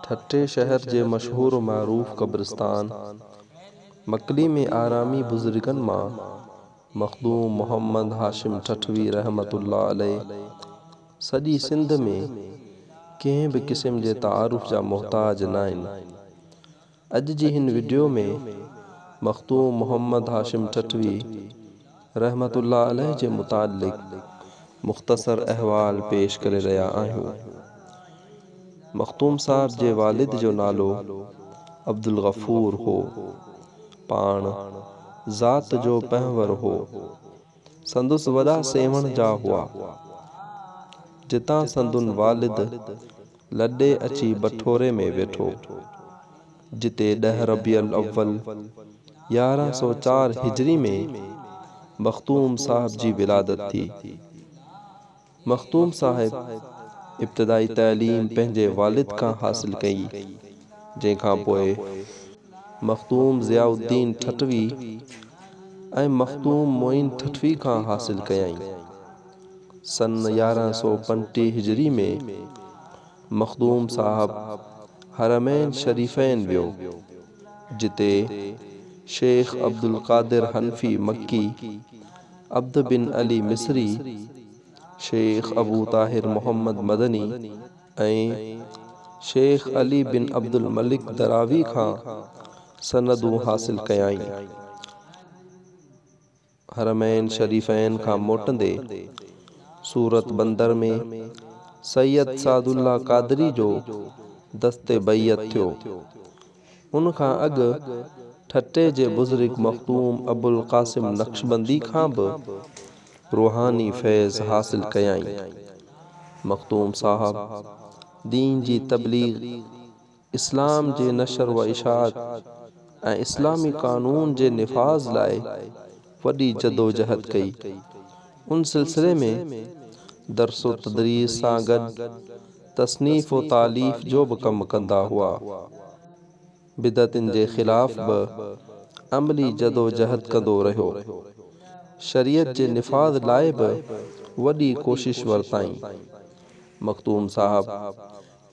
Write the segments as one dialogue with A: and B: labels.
A: ٺٽي شهر جي مشهور و معروف قبرستان مڪلي ۾ آرامي بزرگن مان مخدوم محمد هاشم ٺٽوي رحمة الله عليه سڄي سنڌ ۾ ڪنهن به قسم جي تعارف جا محتاج ناهن. اڄ جي هن وڊيو ۾ مخدوم محمد هاشم ٺٽوي رحمة الله عليه جي متعلق مختصر احوال پيش ڪري رهيا آهيون. مخدوم صاحب جي والد جو نالو عبدالغفور هو. پاڻ ذات جو پهنور هو. سندس وڏا سيوهڻ جا هئا، جتان سندن والد لڏي اچي بٺوري ۾ ويٺو، جتي 10 ربيع الاول 1104 هجري ۾ مخدوم صاحب جي ولادت ٿي. مخدوم صاحب ابتدائي تعليم پنهنجي والد کان حاصل ڪئي، جنهن کان پوء مخدوم ضياء الدين ٺٽوي ۽ مخدوم معين ٺٽوي کان حاصل ڪيائين. سن 1135 هجري ۾ مخدوم صاحب حرمين شريفين ويو، جتي شيخ عبدالقادر حنفي مڪي، عبد بن علي مصري، شيخ ابو طاهر محمد مدني ۽ شيخ علي بن عبدالملڪ دراوي کان سندون حاصل ڪيائين. حرمين شريفين کان موٽندي سورت بندر ۾ سيد سعدالله قادري جو دست بيعت ٿيو. ان کان اڳ ٺٽي جي بزرگ مخدوم ابوالقاسم نقشبندي کان به روحاني فيض حاصل ڪيائين. مخدوم صاحب دين جي تبليغ، اسلام جي نشر و اشاعت ۽ اسلامي قانون جي نفاذ لاء وڏي جدوجهد ڪئي. ان سلسلي ۾ درس و تدريس سان گڏ تصنيف و تاليف جو به ڪم ڪندا هئا. بدعتن جي خلاف به عملي جدوجهد ڪندو رهيو. شريعت جي نفاذ لاء به وڏي ڪوشش ورتائين. مخدوم صاحب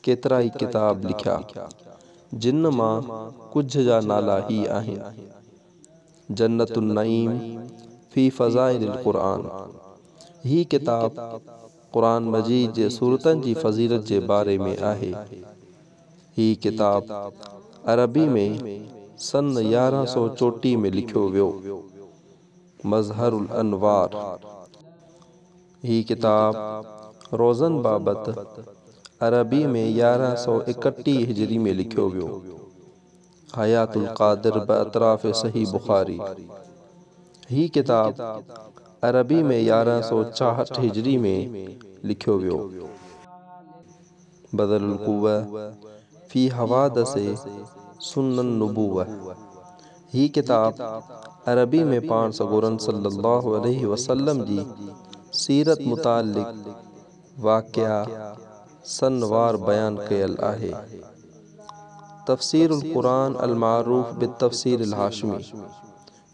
A: ڪيترائي ڪتاب لکيا، جن مان ڪجهه جا نالا هي آهن. جنت النعيم في فضائل القرآن، هي ڪتاب قرآن مجيد جي سورتن جي فضيلت جي باري ۾ آهي. هي ڪتاب عربي ۾ سن 1134 ۾ لکيو ويو. مظهر الانوار، هي ڪتاب روزن بابت عربي ۾ 1131 هجري ۾ لکيو ويو. حيات القادر باطراف صحيح بخاري، هي ڪتاب عربي ۾ 1166 هجري ۾ لکيو ويو. بذل القوة في حوادث سنن النبوة، هي ڪتاب عربي ۾ پاڻ سڳورن صلّي اللّٰه عليه وسلّم جي سيرت متعلق واقعا سن وار بيان ڪيل آهي. تفسير القرآن المعروف بالتفسير الهاشمي،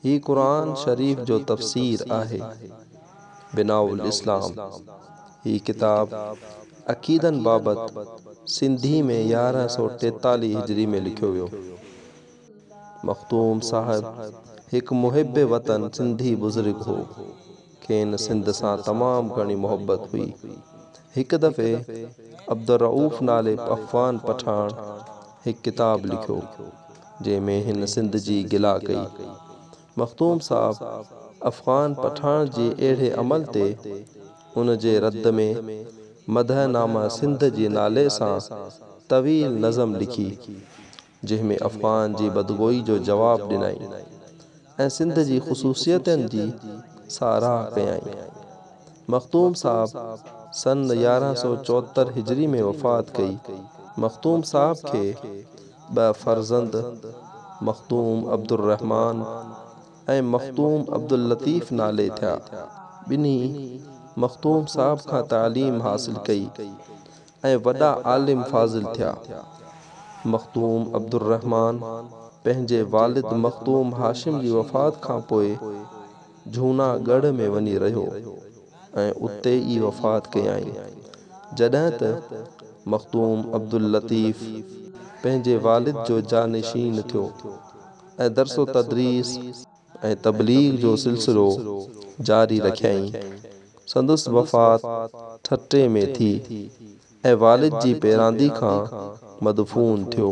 A: هي قرآن شريف جو تفسير آهي. بناء الاسلام، هي ڪتاب عقيدن بابت سنڌي ۾ 1143 هجري ۾ لکيو ويو. مخدوم صاحب هڪ محب وطن سنڌي بزرگ هو. کين سنڌ سان تمام گهڻي محبت هئي. هڪ دفعي عبدالرئوف نالي افغان پٺاڻ هڪ ڪتاب لکيو، جنهن ۾ هن سنڌ جي گلا ڪئي. مخدوم صاحب افغان پٺاڻ جي اهڙي عمل تي ان جي رد ۾ مدح نامه سنڌ جي نالي سان طويل نظم لکي، جنهن ۾ افغان جي بدگوئي جو جواب ڏنائين ۽ سنڌ جي خصوصيتن جي ساراهه ڪيائين. مخدوم صاحب سن 1174 هجري ۾ وفات ڪئي. مخدوم صاحب کي ٻه فرزند مخدوم عبدالرحمان ۽ مخدوم عبداللطيف نالي ٿيا. ٻنهي مخدوم صاحب کان تعليم حاصل ڪئي ۽ وڏا عالم فاضل ٿيا. مخدوم عبدالرحمان پنهنجي والد مخدوم هاشم جي وفات کان پوء جهونا ڳڙهه ۾ وڃي رهيو ۽ اتي ئي وفات ڪيائين. جڏهن ته مخدوم عبداللطيف پنهنجي والد جو جانشين ٿيو ۽ درس و تدريس ۽ تبليغ جو سلسلو جاري رکيائين. سندس وفات ٺٽي ۾ ٿي ۽ والد جي پيراندي کان مدفون ٿيو.